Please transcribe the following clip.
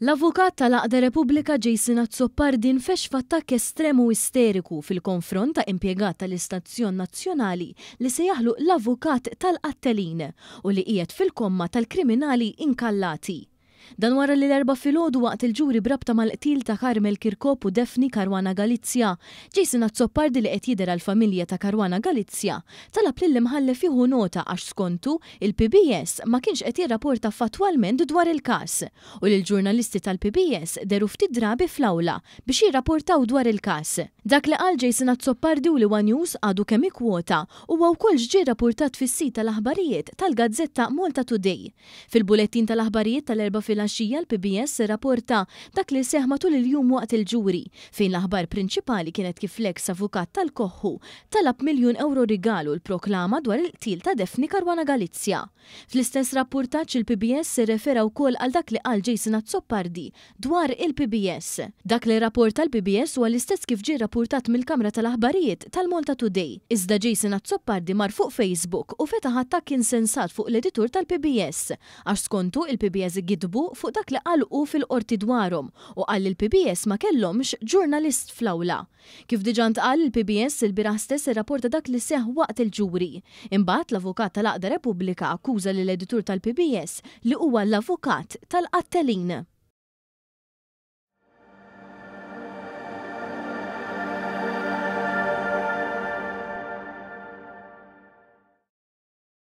L-avukat tal-għaqda Repubblika Jason Azzopardi nfexx f'attakk estrem u isteriku fil-konfront ta' impjegat tal-istazzjon nazzjonali li sejjaħlu l-avukat tal-qattelin u li qiegħed fil-komma tal-kriminali inkallati. Dan wara li l-Erbgħa filgħodu waqt il-ġuri b'rabta mal-qtil ta' Carmel Kirkop u Daphne Caruana Galizia, Jason Azzopardi li qed jidher għall-familja ta' Caruana Galizia talab lill-Imħallef jieħu nota għax skontu il-PBS ma kienx qed jirraporta fattwalment dwar il-każ u li l-ġurnalisti tal-PBS dehru ftit drabi fl-awla biex jirraportaw dwar il-każ. Dak li qal Jason Azzopardi u li one News għadu kemm ikkwota huwa wkoll x'ġie rrapurtat fis-sit tal-aħbarijiet tal-gazzetta Malta Today. Fil-bulettin tal-aħbarijiet tal-Erbgħa filgħaxija l-PBS irraporta dak li seħħ matul il-jum waqt il-ġuri, fejn l-aħbar prinċipali kienet kif l-eks avukat tal-Koħħu talab miljun ewro rigal u l-proklama dwar il-qtil ta' Daphne Caruana Galizia. Fl-istess rappurtaġġ il-PBS irrefera wkoll għal dak li qal Jason Azzopardi dwar il-PBS. Dak li rrapporta l-PBS huwa l-istess kif ġie rrappurtat mill-kamra tal-aħbarijiet tal-Malta Today. Iżda Jason Azzopardi mar fuq Facebook u fetaħ attakk insensat fuq l-editur tal-PBS għax skontu il-PBS gidbu fuq dak li qal hu fil-Qorti dwarhom u qal li l-PBS ma kellhomx ġurnalist fl-awla. Kif diġà ntqal, il-PBS ilbieraħ stess irrapporta dak li seħħ waqt il-ġuri. Imbagħad, l-avukat tal-għaqda Repubblika akkuża lill-editur tal-PBS li huwa l-avukat tal-qattelin.